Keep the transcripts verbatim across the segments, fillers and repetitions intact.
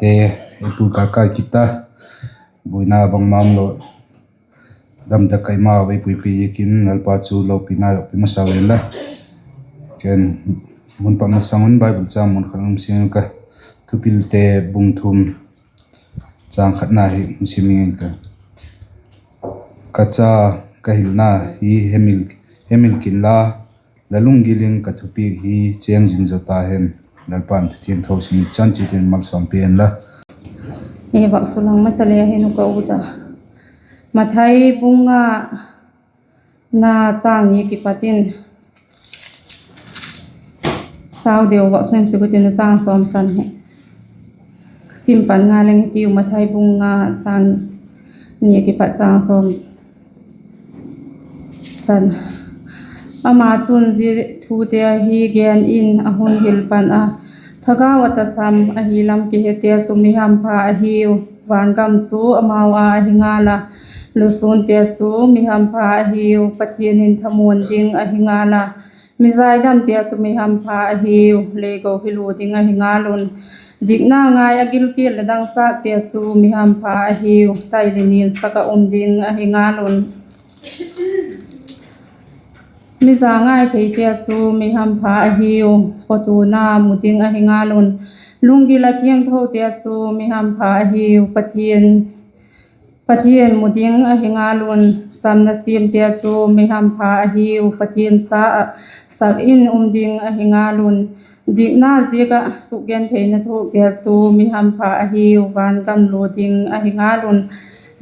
E, ei pu ka kai kit a, buaina bangma umlo, dam tak kai mau ei puipi ziakin Lalpa chu lopina lopina masa vel la. Ken hun pat masang un Bible chang mun khat um sing ka, Thupilte bung thum chang khatna hi um sing ing ka. Ka cha, ka hilna hi hemil, hemil kin la, la lunggil in ka thupiak hi chêng zing zaw ta hen. Lalpa'n thu thiangtho sim chan chiat in malsawmpi hen la. I vak sulang masa le hin u ka ut a. Mathai bung nga na chang ni kipat in sau deu vak sim sek utin, a chang sawm chan hi sim pan nga leng hitiu, Mathai bung nga chang ni kipat chang sawm chan. Ama chun zia thute ahi gen in a hun hil pan a, Thagau ah tasam ahi lam kihete chu mi hampha ahiu, van gam chu amau â ahi ngal a. Lusûnte chu mi hampha ahiu, Pathian in thamuan ding ahi ngal a. Mi zaidamte chu mi hampha ahiu, lei go hi lua ding ahi ngal un. Dikna ngai a gilkial leh dangchâkte chu mi hampha ahiu, tai leh ni'n sak ah um ding ahi ngal un. Mi za ngai theite chu mi hampha ahiu, khawtuana mu ding ahi ngal un. Lunggil a thiangthote chu mi hampha ahiu, Pathian, Pathian mu ding ahi ngal un. Chamna siamte chu mi hampha ahiu, Pathian cha ah sak in um ding ahi ngal un. Dikna ziak ah sukgentheina thuakte chu mi hampha ahiu, van gam lua ding ahi ngal un.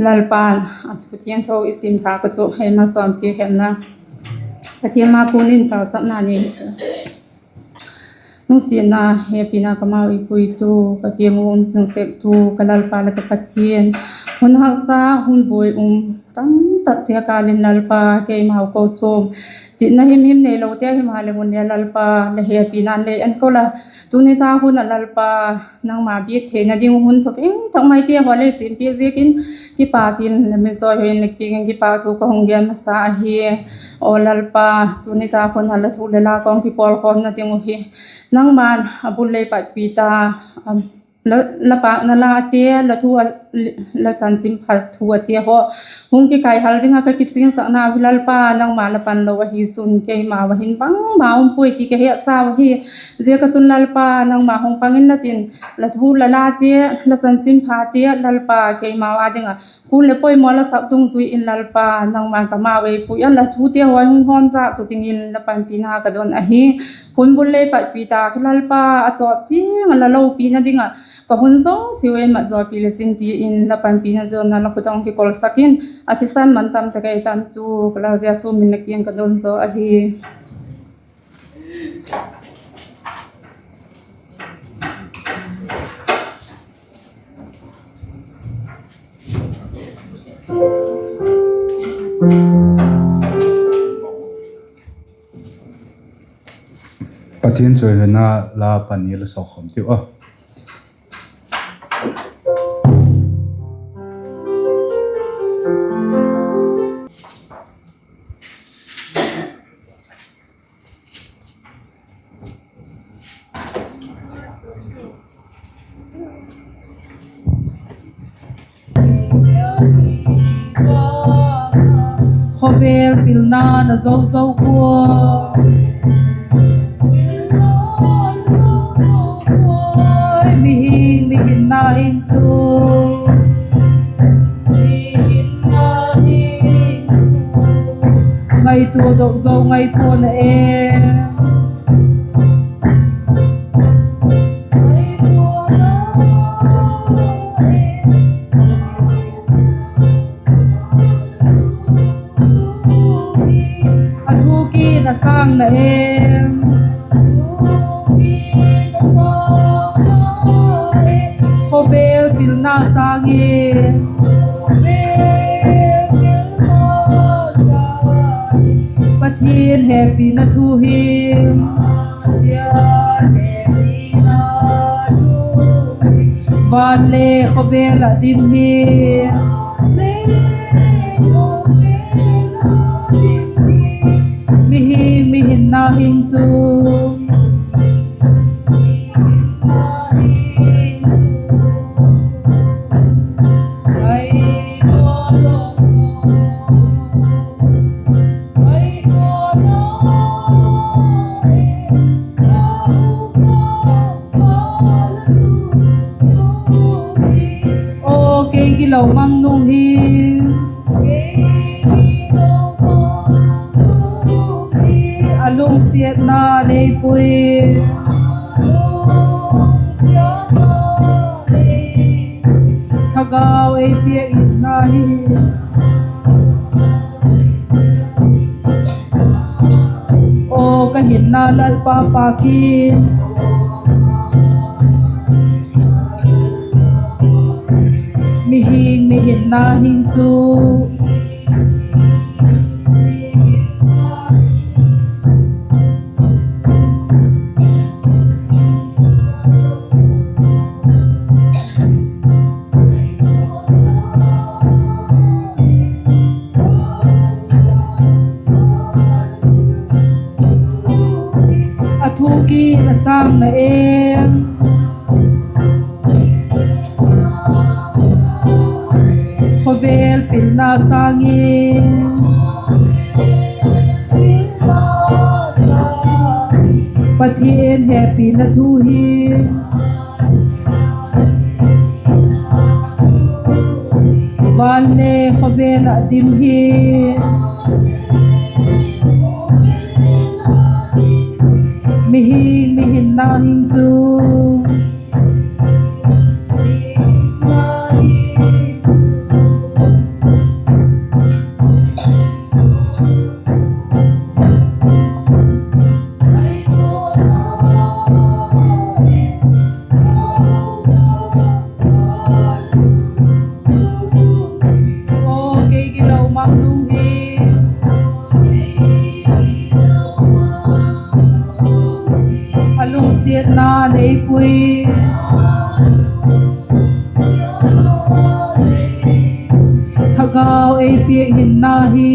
Lalpa'n a thu thiangtho i sim thâk uh chu ei malsawmpi hen la. Pathian ma kuan in pauchapna nei. Lungsiatna, hepina ka mau ei puitu, ka kiang ua um sing sektu ka Lalpa leh ka Pathian, hun haksa, hun buai um tamtakte kâl in Lalpa, keimau kochuam, titna himhim neilote himaleh hun le Lalpa, la hepina'n lei en ko la, tuni tak hun ah Lalpa, nangma biak theina ding hun thawveng tak maite haw lei simpiak ziakin kipâk in, la min chawihoi in, la kiang in kipâk thu ka hung gen masa ahi. Aw Lalpa, tuni tak hun ah la thu leh la ka hung kipawlkhawmna ding uh hi nangma'n a bul lei patpi ta, la pâkna late, la chanchinpha thu ate haw hung kikaihal ding ah ka kisingsakna uh hi Lalpa, nangma la pan lo ahi chun keimau ah hin bangma um puai ti ka hetsau ahi. Ziak ah chun Lalpa, nangma hung pang inla tin, la thu la late, la chanchinphate Lalpa, keimau â ding ah kul leh poimaw la sak dungzui in Lalpa, nangma'n ka mau ei pui a, la thute haw hung hawmzak chu dingin la panpina ka don ahi. Hun bul lei patpi tak hi Lalpa, a tawp tiang ah la lopina ding ah ka hun zosia ei mat zawpi leh chin ti in la panpina don a la khut ah hung kikolsak in, a thisan man tam tak ei tantu ka Lal Jesu min leh kiang ka don zaw ahi. Pathian chawihoina la pani la sawkhawm tiu a. Khawvel pilna na zo zo kua, mihing mihinna hing chu, ngaitua dok zo ngai pua'n a e. A thu kin a sâng na em? Khawvel pilna sâng in, Pathian hepina thu hi, van le khawvel ah dim hi, mihing mihinna hing chu, Kei gilo mang nung hi, kei gilo mang nung hi, a lungsiatna nei pui, lungsiatna nei, thagau ei piak hinna hi. Aw ka hinna Lalpa, pâk in, mihing mi hinna hing chu. A thuk in a sâng na em? Khawvel pilna sâng in, Pathian hepina thu hi van le khawvel ah dim hi. Mihing mi hinna hing chu. Aw kei gilo mang nung hi, a lungsiatna nei pui, thagau ei piak hinna hi.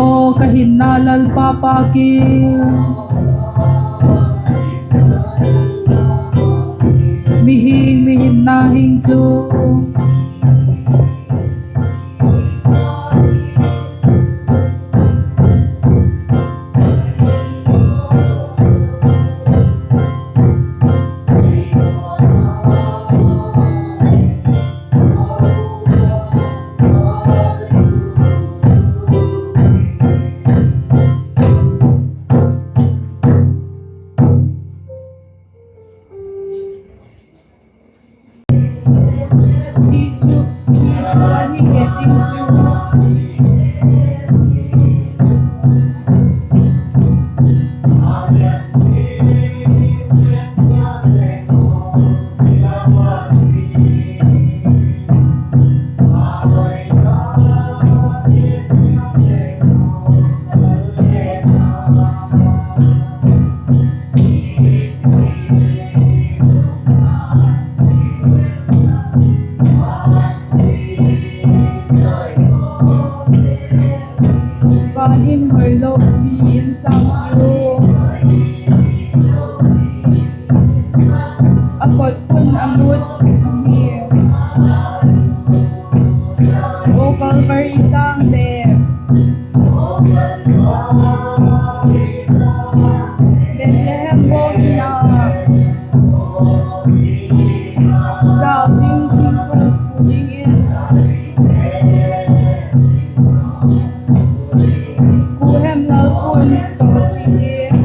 Aw ka hinna Lalpa, pâk in, mihing mi hinna hing chu. Van in hoilo mi insâng chu a kot khun a lut ahi. Aw Calvary tâng le Bethlehem bawng in a, zâl ding thing cross pu dingin, kuhem lalpu'n tawh chi ding.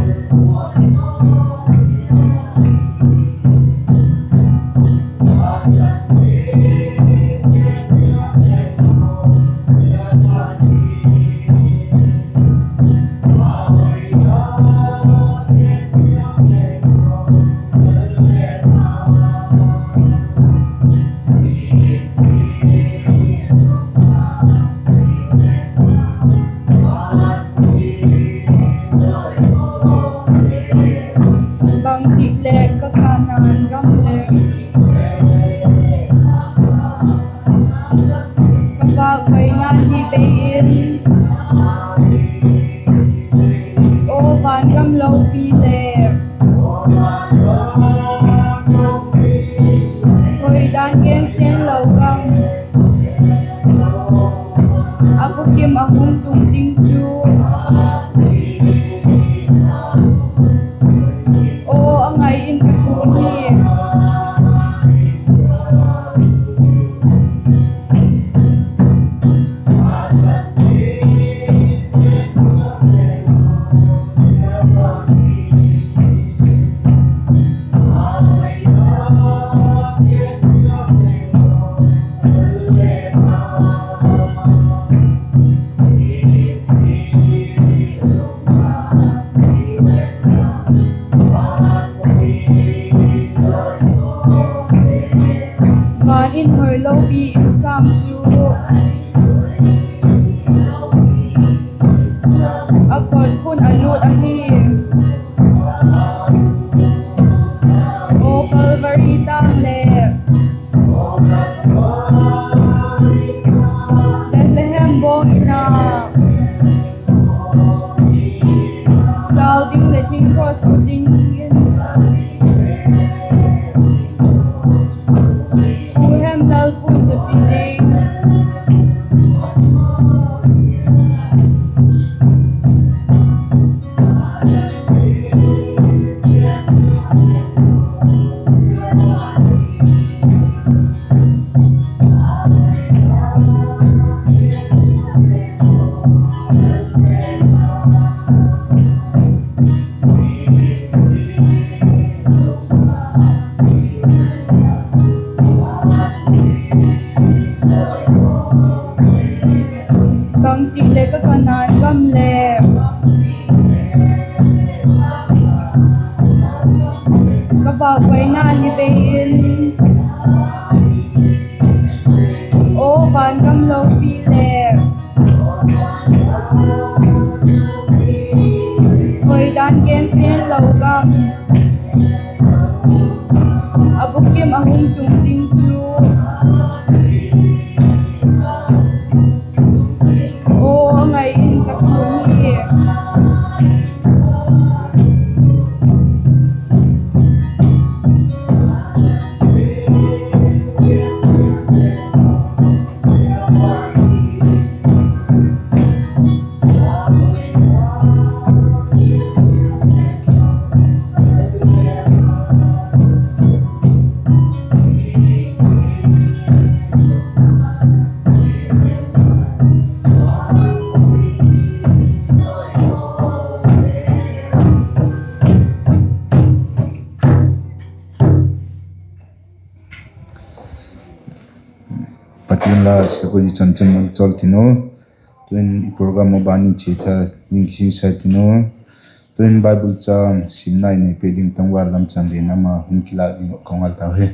Bangtik leh ka Kanaan gam leh ka vâkhoina hi bei in, aw van gam lopi le hoi dan gen sian lo gam, a bukim a hung tung ding chu, aw a ngai in ka thu hi. Van in hoi lopi in sâng chu a kot khun a lût ahi. Aw Calvary tâng le Bethlehem bawng in a, zâl ding leh thing cross bu dingin, Kuhem Lalpu'n tawh chia ding. Bangti leh ka Kanaan gam le ka vâkpaina hi bei in, aw van gam lopi le hoi dan gen sen lo gam, a bukim a hung tung ding chu, aw a ngai in ka thum hi. Pathian la sakui chanchin nang chol tin u. Tuin i program a ban in chia tha ding kisingsa tin u. Tuin Bible chang simna i nei pe ding tangval lam chang ding ama hung kilâk ding ka ngal tau hi.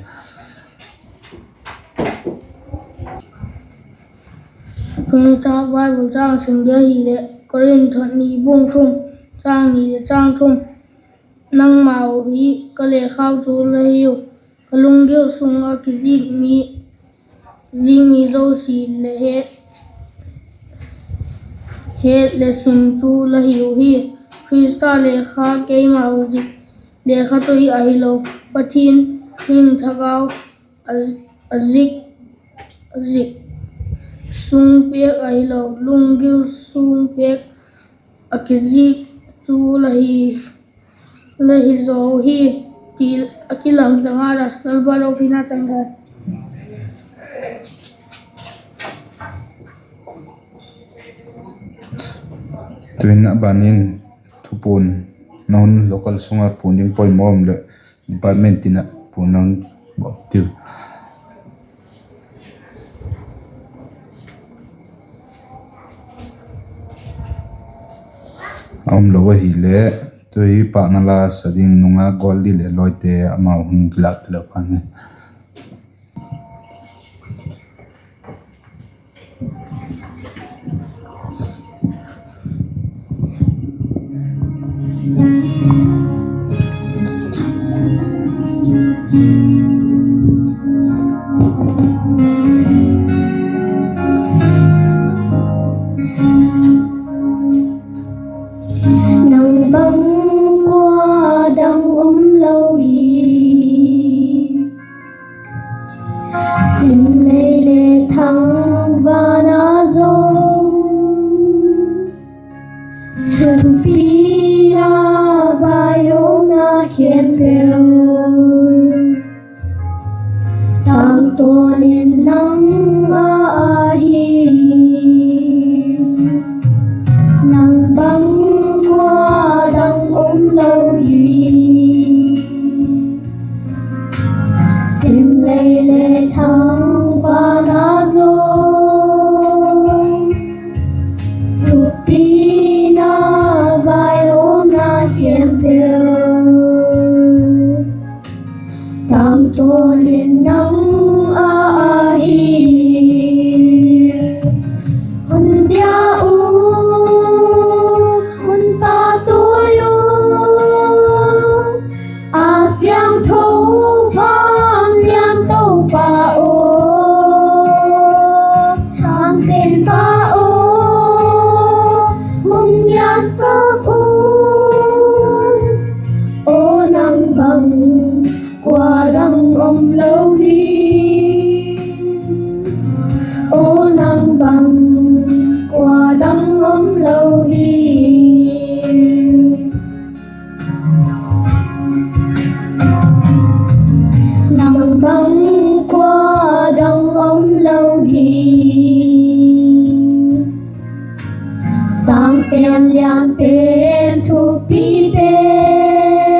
Tuni ta Bible chang sim ding ahileh Korinth ni bung thum, chang ni le chang thum. Nangmau hi ka lekhau chu la hiu, ka lunggil sung ah kizik mi, zik mi zosia le het, het le sim chu la hiu hi. Khrista lekha keimau zik, lekha tui ahilo, Pathian hing thagau a, a zik, zik sung pêk ahilo, lunggil sung pêk a kizik chu la hi, la hi zo hi, ti a kilang ta ngal a, Lalpa lopina chang ta. Tuin a ban in thupuan na hun local sung ah puan ding poimaw um leh department tin ah puan nang bawk tiu. A um lo ahileh, tu'hin pâkna la sa ding nungak Goldi leh Lawite amau hung kilâk ti lo pan hi. Nang bang khua dang um lo hi, sim lei le thangvâna zo, thupina vaihawmna khempeuh tangtawn in nang a ahi. Nang bang khua dang um lo hi, sim lei le thangvâna zo, thupina vaihawmna khempeuh Tho vang lian Topa aw, Sângpenpa aw, hung liansak un. Aw nang bang kua dang um lo hi, aw nang bang kua dang um lo hi. Nang bang kua dang um lo hi. Sângpen lian pen thupi pen,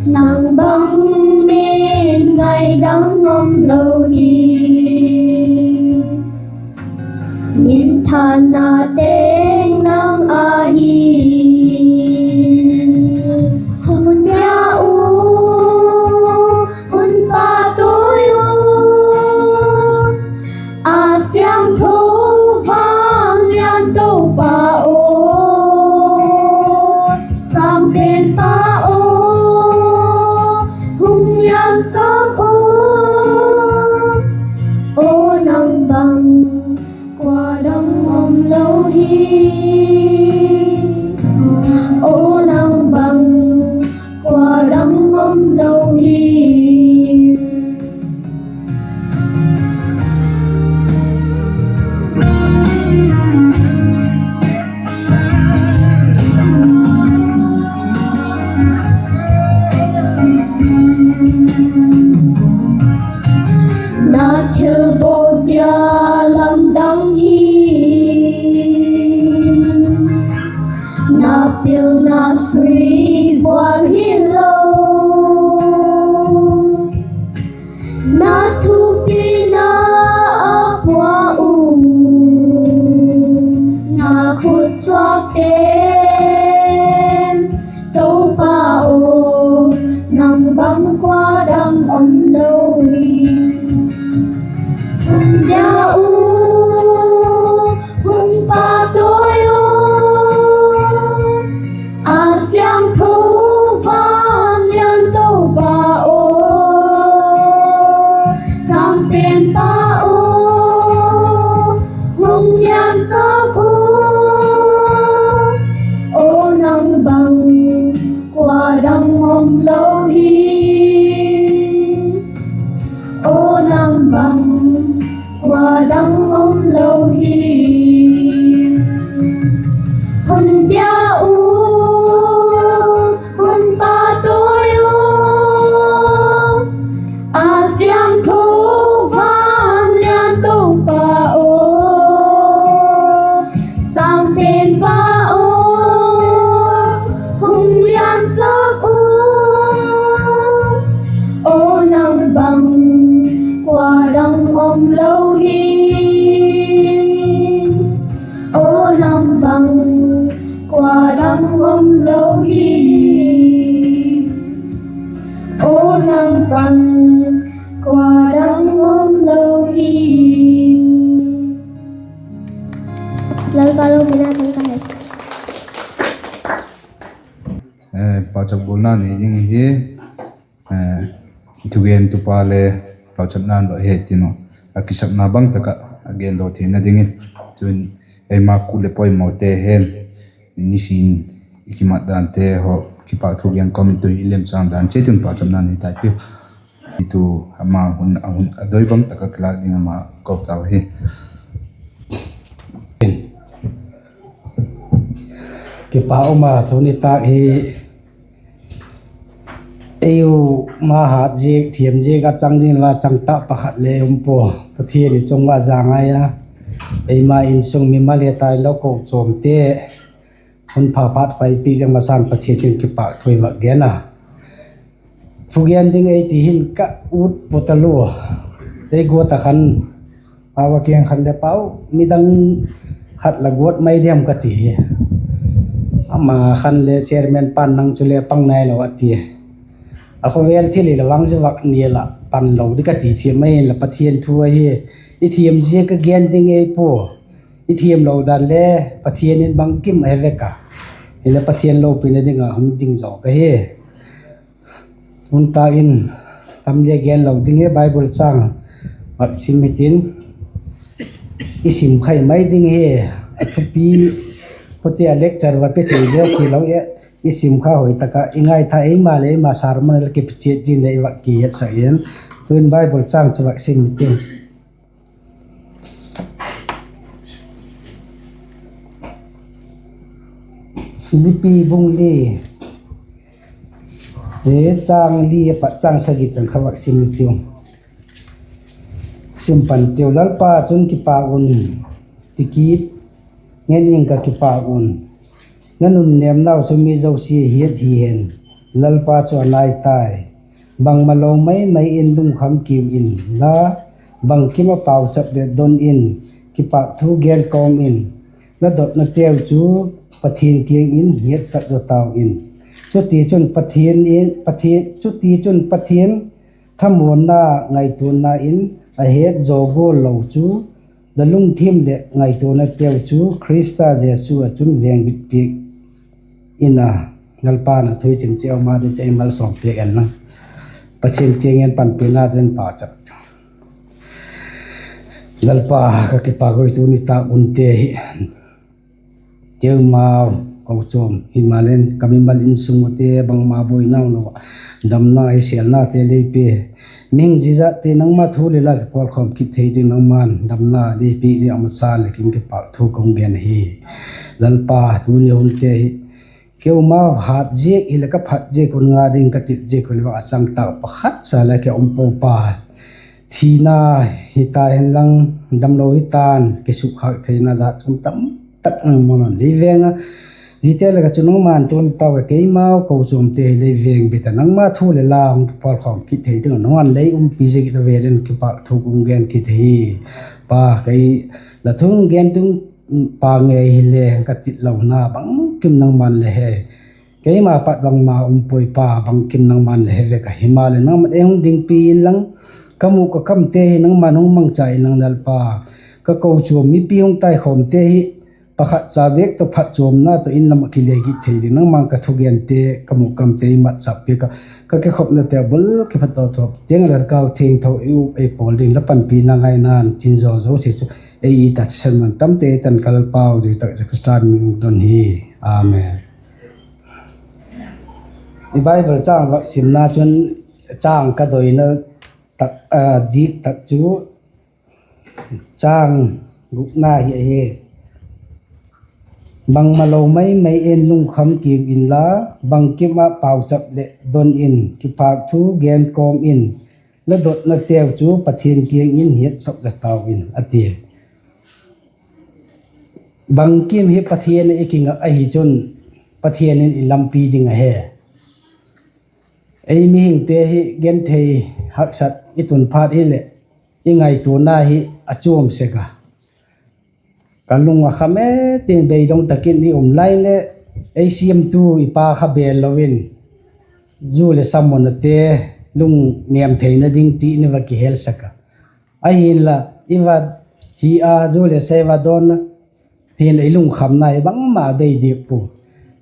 nang bang min ngai dang um lo hi. Minthanna teng nang ahi. Hun bia u, hun patawi u, a siangthou vang lian Topa aw, Sângpenpa aw, hung liansak u. Aw nang bang kua dang um lo hi, aw nang bang kua dang um lo hi. Na thilbawl zia lamdang hi, na pilna sui vual hilo. Na thupina a pua u, na khut suakte'n, Topa aw, nang bang kua dang um lo hi. Hun bia u, hun patawi u, a siangthou vang lian Topa aw, Sângpenpa aw, hung liansak u. Aw nang bang kua dang um lo hi, aw nang bang kua dang um lo hi. Hun bia u, hun patawi u, a siangthou vang lian Topa aw, Sângpenpa aw, hung liansak u. Aw nang bang kua dang um lo hi, aw nang bang kua dang um lo hi. Aw nang bang kua dang um lo hi. Lalpa lopina thang ka he. Pauchap gualna nei ding hi. Thugentupa le pauchapna lo he tin u, a kisakna bang tak ah a gen lo theina dingin, tun eima kul leh poimaw te hen, nisin i kimat dante haw kipâk thu gen kawm in tu i lemchâng dan chiat un pauchapna nei tai tiu. Hi tu ama hun a hun a doi bang tak ah kilâk ding ama ko tau hi. Kipâk um a, tuni tâk hi ei u ma hat ziak, thiam ziak a chang ding la chang tak pakhat le um pua. Pathian i chung ua za ngai a, eima insung mimal he tai lo kochuamte hun pha phat paipi ziang masan Pathian kiang kipâk thu i vak gen a. Thugen ding ei ti hin ka ut pua talua. Ei guat a khan, pau a kiang khan le, pau, midang khat la guat mai diam ka ti hi. Ama khan le chairman pan nang chu le pang nailo a ti. A khawvel thil hile vang chu vak ni la pan lo di ka ti thiam mai inla Pathian thu ahi. I thiam ziak a gen ding ei pua. I thiamlo dan le Pathian in bangkim a he vek a. Hile Pathian lopina ding a hung ding zaw ka hi. Tun tak in tam le gen lo ding hi, Bible châng vak sim hitin, i sim khai mai ding hi. A thupi, khuti a lecture va pe thei deu ti lo e, i sim kha hoi tak ah i ngaitha, eima leh eima sermon la kichiat din leh i vak kihetsak in. Tuin Bible châng chu vak sim hitin. Philippi bung li, châng li a pat châng sagi chan kha vak sim hitiu. Sim pan tiu. Lalpa chun kipâk un, ti kit ngen ing ka kipâk un. La nunnêmnau chu mi zosia hiat hi hen, Lalpa chu a nai tai. Bangmalo mai mai in lungkham kiu inla, bangkim ah pauchap leh don in, kipâk thu gen kawm in, la dotnateu chu Pathian kiang in hiatsak zaw tau in. Chutichun Pathian, Pathian, chutichun Pathian thamuanna ngaituana in a het zaw gual lo chu, la lungthim leh ngaituanateu chu Khrista Jesu ah chun vengbit piak in a. Lalpa'n a thu i chim chiau ma ding chu ei malsawm piak en la. Pathian kiang in panpina chun pauchap. Lalpa, ka kipâk ui, tuni tak unte hi keimau kochuam himaleh ka mimal insung ute bangma buaina lo ah damna hi sêlnate lei pia. Mihing ziate nangma thu leh la kipawlkhawm kit thei ding nangma'n damna lei piak ziak a masa leh kin kipâk thu ka hung gen ahi. Lalpa, tuni hunte hi keimau hât ziak hileh ka phat ziak un nga ding ka tit ziak u leh bang a chang tak pakhat cha leh ka um pua pa. Thina hita henlang, damlo hita'n kisukkhâk theina zat chun tam tak nangma'n lei veng a. Ziate lak ah chun nangma'n tuni tak ah keimau kochuamte hi lei veng bit a, nangma thu leh la hung kipawlkhawm kit thei ding nangma'n lei umpi ziak a vêl in kipâk thu ka hung gen kit ahi. Pa, kei la thu hung gen tung pa ngei hile ka titlona bangkim nangma'n le he. Keima pat bangma um puai pa, bangkim nangma'n le he vek a, himaleh nangma'n ei hung dingpi inlang, ka mûk ka kamte hi nangma'n hung mangcha inlang Lalpa, ka kochuam mipi hung taikhawmte hi pakhat cha bêk tawh phatchuamna tawh in lam ah kile kit thei ding nangma'n ka thugente, ka mûk kamte hi matchap piak a, ka kikhopnate bul kiphat tawh thuap tiang a la kau thiangtho ei up ei pawl ding la panpina ngaina'n chin zaw zosia chu ei it a, thisan man tamte ei tan ka Lalpau doi tak Jesu Khrista min in don hi. Amen. I Bible châng vak simna chun châng ka doina tak, a dik tak chu châng gukna hi ahi. Bangmalo mai mai in lungkham kiu inla, bangkim ah pauchap leh don in, kipâk thu gen kawm in, la dotnateu chu Pathian kiang in hiatsak zaw tau in, a ti. Bangkim hi Pathian ah i kingak ahi chun, Pathian in i lampi ding ahi. Ei mihingte hi genthei haksat i tun phat hileh, i ngaituana hi a chuam sek a. Ka lung a kham e tin beidong tak in i um lai leh, ei siamtu i pa kha bêl lo in, zu leh samunate lung nêm theina ding ti in i va kihelsak a. Ahinla, i va hi a zu leh sa i va dawn a, hinla i lungkhamna hi bangma bei diak pua.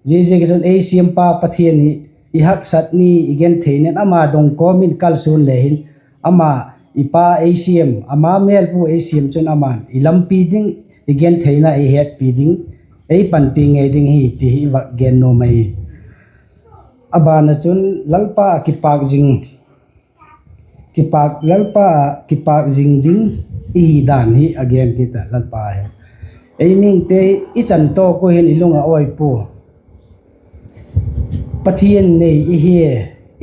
Ziaziak chun ei siampa Pathian hi i haksat ni i genthei nen ama dong kawm in kalsuan le hin, ama i pa ei siam, ama mêl pu ei siam chun ama'n i lampi ding, i gentheina ei hetpi ding, ei panpi ngei ding hi ti hi i va gen nuam ahi. A ban ah chun Lalpa ah kipâk zing, kipâk, Lalpa ah kipâk zing ding i hi dan hi a gen kit a Lalpa hi. Ei mihingte i chan tawk u hin i lung a awi pua. Pathian nei i hi,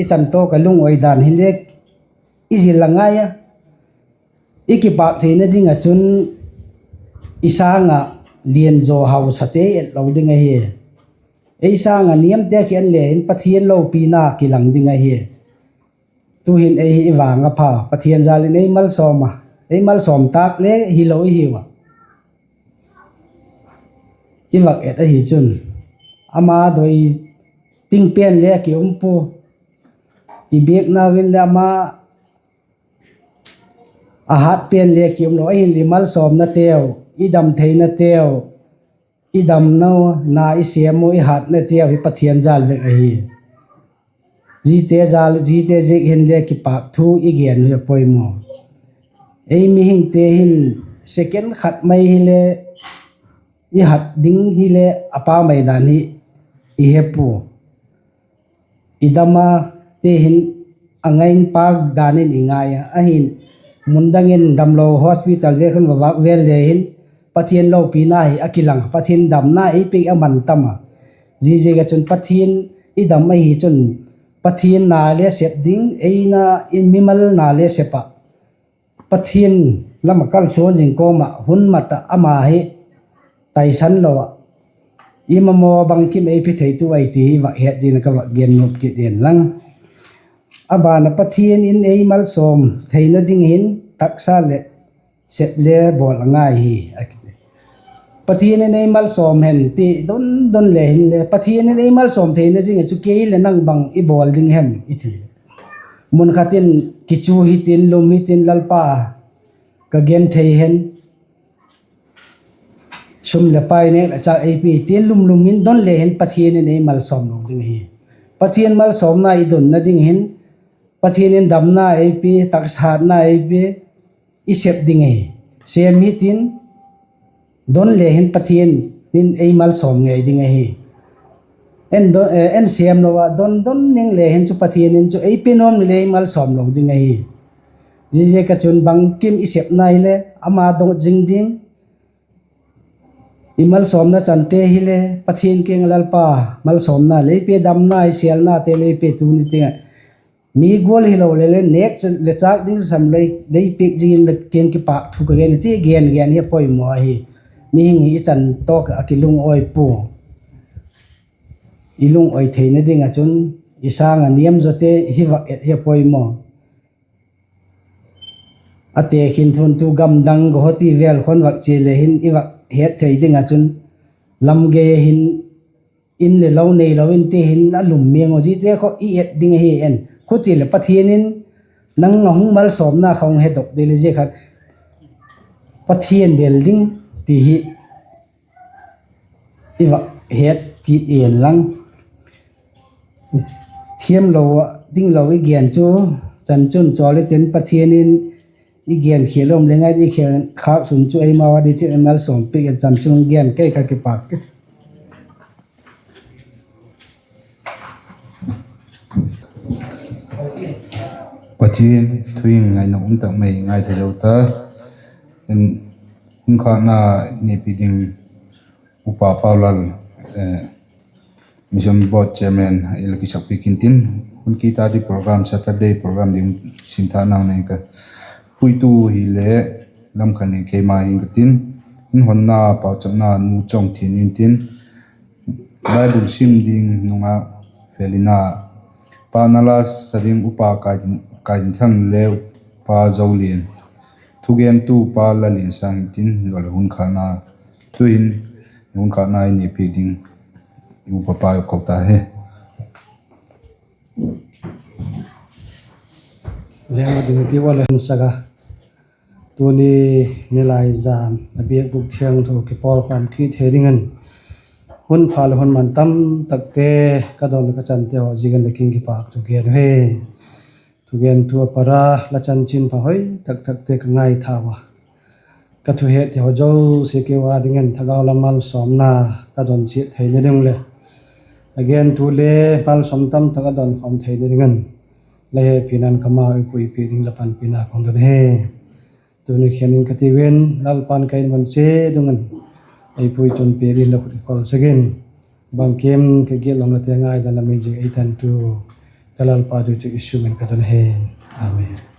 i chan tawk a lungawi dan hile i zil a ngai a. I kipâk theina ding ah chun i sâng ah lian zaw hausate et lo ding ahi. Ei sâng ah niamte kiang le in Pathian lopina kilang ding ahi. Tu'hin ei hi i vang a pha, Pathian jâl in ei malsawm a, ei malsawm tâk le hilo i hiu a. I vak et ahi chun, ama doi ting pen le ki um pua, i biakna in leh ama a hat pen le ki um lo, ahinla i malsawmnateu, i dam theinateu, i damna, na i siam u, i hatnateu hi Pathian jâl vek ahi. Zite jal, zite ziak hinle kipâk thu i gen hi a poimaw. Ei mihingte hin second khat mai hile i hat ding hile a pa mai dan hi i he pua. I dam a, ti hin a ngai in pâk dan in i ngai a, ahin mundang in damlo hospital vêl khun va vâk vêl le hin Pathian lopina hi a kilang, Pathian damna ei piak a man tam a. Ziaziak ah chun Pathian i dam ahi chun Pathian na le sep ding, ei na, i mimal na le sep ah Pathian lam ah kalsuan zing kawm ah hun mat ah ama hi taisan lo ah i mamaw bangkim ei pe theitu ahi ti hi vak het dingin ka vak gen nop kit in lang. A ban ah Pathian in ei malsawm theina ding hin taksa leh sep le bawl a ngai hi. Pathian in ei malsawm hen ti don don le hinle Pathian in ei malsawm theina ding ah chu kei leh nang bang i bawl ding hem i ti. Mun khat in kichu hitin, lum hitin, Lalpa ka gen thei hen, sum leh pai nêk leh châk ei pia, tin lum lum in don le hin Pathian in ei malsawm lo ding ahi. Pathian malsawmna i donna ding hin Pathian in damna ei pia, taksa hatna ei pia, i sep ding ahi. Sêm hitin, don le hin Pathian in ei malsawm ngei ding ahi. En sêm lo ah don don ning le hin chu Pathian in chu ei pe nuam le ei malsawm lo ding ahi. Ziaziak ah chun bangkim i sepna hile ama dong zing ding, i malsawmna chante hile Pathian kiang ah Lalpa malsawmna lei pe, damna i sêlnate lei pe, tuni tiang ah mi gual hilo le le nêk leh châk ding sam lei piak zing in la kiang kipâk thu ka gen ti gen gen hi a poimaw ahi. Mihing hi i chan tawk ah a kilungawi pua. I lungawi theina ding ah chun i sâng ah niam zawte hi vak et hi a poimaw. A tekhin thuntu gamdang gawhati vêl khun vak chia le hin i vak het thei ding ah chun lam gei hin in leh lo neilo in ti hin a lum miang uh, ziate kha i et ding ahi en. Khuti leh Pathian in nang a hung malsawmna kha hung hedok ding le zia kha Pathian bel ding ti hi i vak het kit inlang. Thiamlo ah dinglo i gen chu chan chun chawl i tin, Pathian in i gen khial um le ngai i khel khâk sun chu eimau a di chi malsawm piak in chan chun gen kei ka kipâk. Pathian thu in ngaina um tak mai ngai thei zo ta. Hun khâkna neipi ding Upa Paulal, Mission Board Chairman i la kisakpiak intin, hun kit a di program, Saturday program ding sim thâkna nei ka puitu hile Lamkhanlian keima hin ka tin, hun honna pauchapna Nu Chawngthian intin, Bible sim ding nungak Felina, pâkna la sa ding Upa Kaitinthan le Upa Zolian, thugentu Pa Laliansâng intin, hun khâkna, tu'hin hun khâkna i neipi ding i upa pa ko ta hi. Leng a ding ti ua le hun sak a, tuni nilai jan a biakbûk thiangtho kipawl khawm kit thei dingin hun pha leh hun man tam takte ka don ka chante haw ziakin le kiang kipâk thu gen uhi. Thugentu a para la chanchinpha hoi tak takte ka ngaitha ua, ka thuhette haw zosia keu a dingin thagau lam malsawmna ka don chiat theina ding leh a gentu le malsawm tam tak a don khawm theina dingin la hepina'n ka mau ei puipi ding la panpina ka hung don hi. Tuni khenin ka ti uin, Lalpa'n ka in mun chiat dungin ei puitunpi dingin la khut i kol sek in, bangkim ka gitlonate ngaidan lam in zia ei tantu ka Lalpa doi chu Jesu min ka don hi. Amen.